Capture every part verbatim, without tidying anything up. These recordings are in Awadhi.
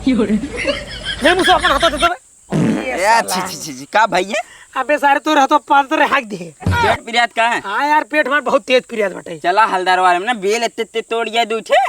हे मुसा, अपन हाथवा देते बे। ए, छी, छी, छी, छी, का भइया? अबे सारे तोर हाथवा पाद तरे हाँक दिहे। पेट पिरियात का है? हाँ यार, पेट हमार बहुत तेज पिरियात बाटे। चला हलदार वाले में ना बेल एत्ते एत्ते तोड़ जाए दू ठे,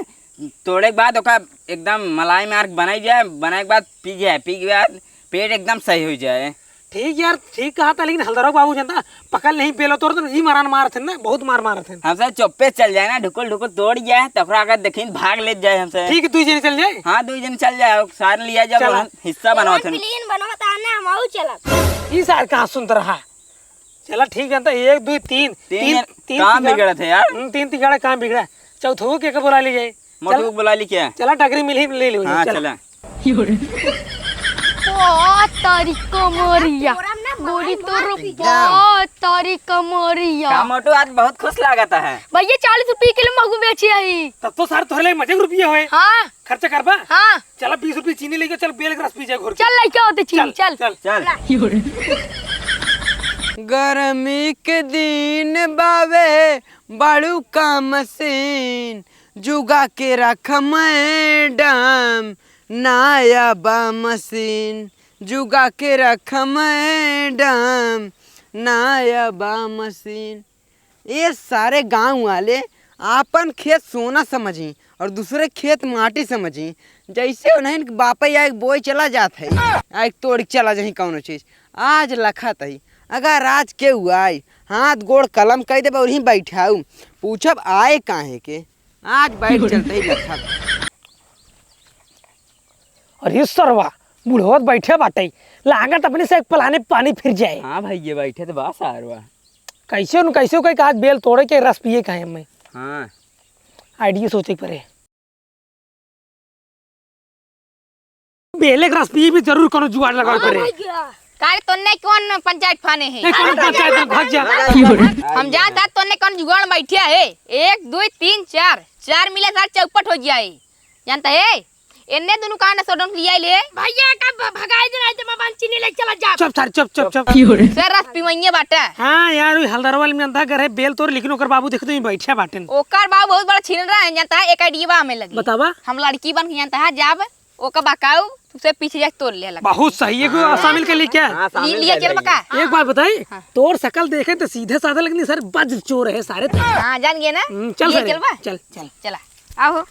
तोड़े के बाद ओका एकदम मलाई मार के बनाई जाए, बनाए के बाद पी जाए, पी के बाद पेट एकदम सही हो जाए। ठीक यार, ठीक कहा था, लेकिन हलदरवा बाबू जनता पकड़ नहीं पेलो तोर तो ई मारान मारत है ना, बहुत मार मारत है। हमसे चुप्पे चल जाए ना, ढुकुल ढुकुल तोड़ जाए, तखरा अगर देखिन भाग ले जाए हमसे। ठीक है, दुई जने चल जाए। हाँ, दुई जने चल जाए, सारे लिया जाओ, चला। हम हिस्सा बनावत है। प्लेन बनावत है ना, हम आऊ चलत। ई सार कहाँ सुनत रहा? चला ठीक जानता, एक, दुई, तीन, तीन तीन, जन तीन काम तिगाड़ा। बिगड़त है यार। हम्म, तीन तिगाड़ा काम बिगड़ा। चौथो के, के बुला ली जाए। मोटू चला। को बुला ली क्या? चला, टकरी मिली, ले लो, हाँ, चला। चला। ओ तारी कमरिया, तोरा ना गोरी मार तोर मार दीजा। ओ तारी कमरिया। का मोटू आज बहुत खुश लागत है। भइया, चालीस रुपये किलो महू बेची आई। तब तो सारे तोहरे लिए मजे के रुपये होए। हाँ। खर्चा करबा? हाँ। चला, बीस रुपये चीनी लेके चल, बेल के रस पी जाए घोर के। चल, लइका होते चीनी, चल, चल। चल। चल। गर्मी के दिन बावे, बड़ू का मशीन जुगा के रख मैडम, नया बा मशीन जुगा के रख मैडम, नया बा मशीन। ये सारे गाँव वाले आपन खेत सोना समझी और दूसरे खेत माटी समझी। जैसे उन्हें के बापा या एक बोए चला जात है, आ एक तोड़ के चला जाही कौनो चीज। आज लखत है, अगर आज केहू आई, हाथ गोड़ कलम कइ देब और ही बैठाऊ, पूछब आए काहे के। आज बैठ चलते ही लखत। अरे सरवा, बुढ़वा बैठे बाटे, लागत अपने से एक पलाने पानी फिर जाए। हाँ भाई, ये बैठे तो बा सारवा। कैसे उन, कैसे कोई आज बेल तोड़े के रस पिए काहे हमें? हाँ। आइडिया सोचे के पड़े। बेले के रस पिए भी जरूर कोनो जुगाड़ लगावे पड़े। का रे, तोन्ने कौन पंचायत फाने है? ए, कौन पंचायत में भाग जा। हम जात है, तोन्ने कौन जुगाड़ बैठिया है? एक, दो, तीन, चार, चार मिला सार चौपट हो जाए। जानता है? एन्ने दुनु कान सोडन लिया ले। भइया का भ-, भगाई दे, नहीं तो मैं चीनी ले चला जा। चुप सार, चुप, चुप, चुप। सर रस पिवइये बाटे। हाँ यार, वही हलदरवा वाले में जानता है, घर है बेल तोर, लेकिन ओकर बाबू देख तो बैठे बाटन। ओकर बाबू बहुत बड़ा छिनरा है, जानता है, एक आइडिया बा हमें लगी। बतावा। हम लड़की बन के जानता है, जाब ओका बकाऊ, तुसे पीछे जाके तोड़ ले लगा। बहुत सही, एगो हाँ। शामिल कर ली क्या? हाँ, शामिल लिया कर चल लेंगे। बका। एक बात बताई, हाँ। तोर शकल देखे तो सीधे साधे, लेकिन सर बज्र चोर है सारे। हाँ, जान गए ना? हम्म, चल लिया सारे, चल बा। चल। चल। चला। आओ।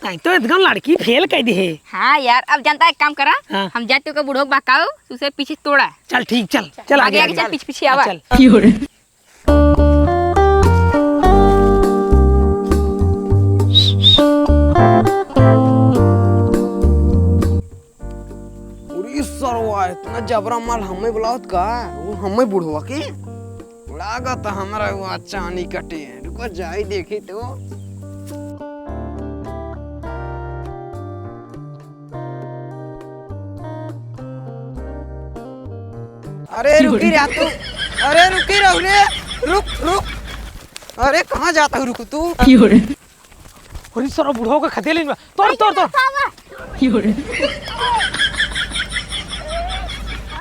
नहीं तो एकदम लड़की फेल कर दी है। हाँ यार, अब जानता है, एक काम करा, हाँ। हम जाते का बुढ़ो बकाऊ, तुसे पीछे तोड़ा। चल ठीक, चल, चल आगे, आगे, आगे चल, चल। पीछे, पीछे हाँ, आवा। चल। अरे सरवा, इतना जबरा माल हमें बुलावत का? वो हमें बुढ़वा के? लागत हमरा वो चानी कटे। रुको, जाई देखी तो। अरे रुकी रे तू, अरे रुकी रहू रे, रुक, रुक। अरे कहाँ जाता हूँ, रुक तू। अरे सारा बुढ़वा का खदेड़ लेन बा। तोड़, तोड़, तोड़।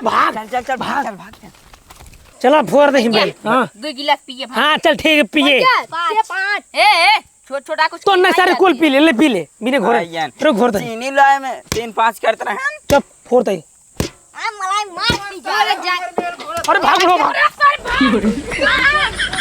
भाग। चल, चल, चल, भाग, चल, भाग, चल। चला, फोड़ दे हिम्बल। हाँ। दो गिलास पिए, भाग। हाँ, चल, ठीक है, पिए। पाँच। पाँच। ए, ए, छोट, छोटा कुछ तो ना, सारे कुल पी ले, ले, पी ले। बिने घोर। हाँ, यार। रुक, घोर दे। चीनी लाए में तीन पाँच करत रहे हैं। चुप, फोड़ दे। आ, मलाई मार दी जा। अरे, भाग लो, भाग। अरे, सर, भाग।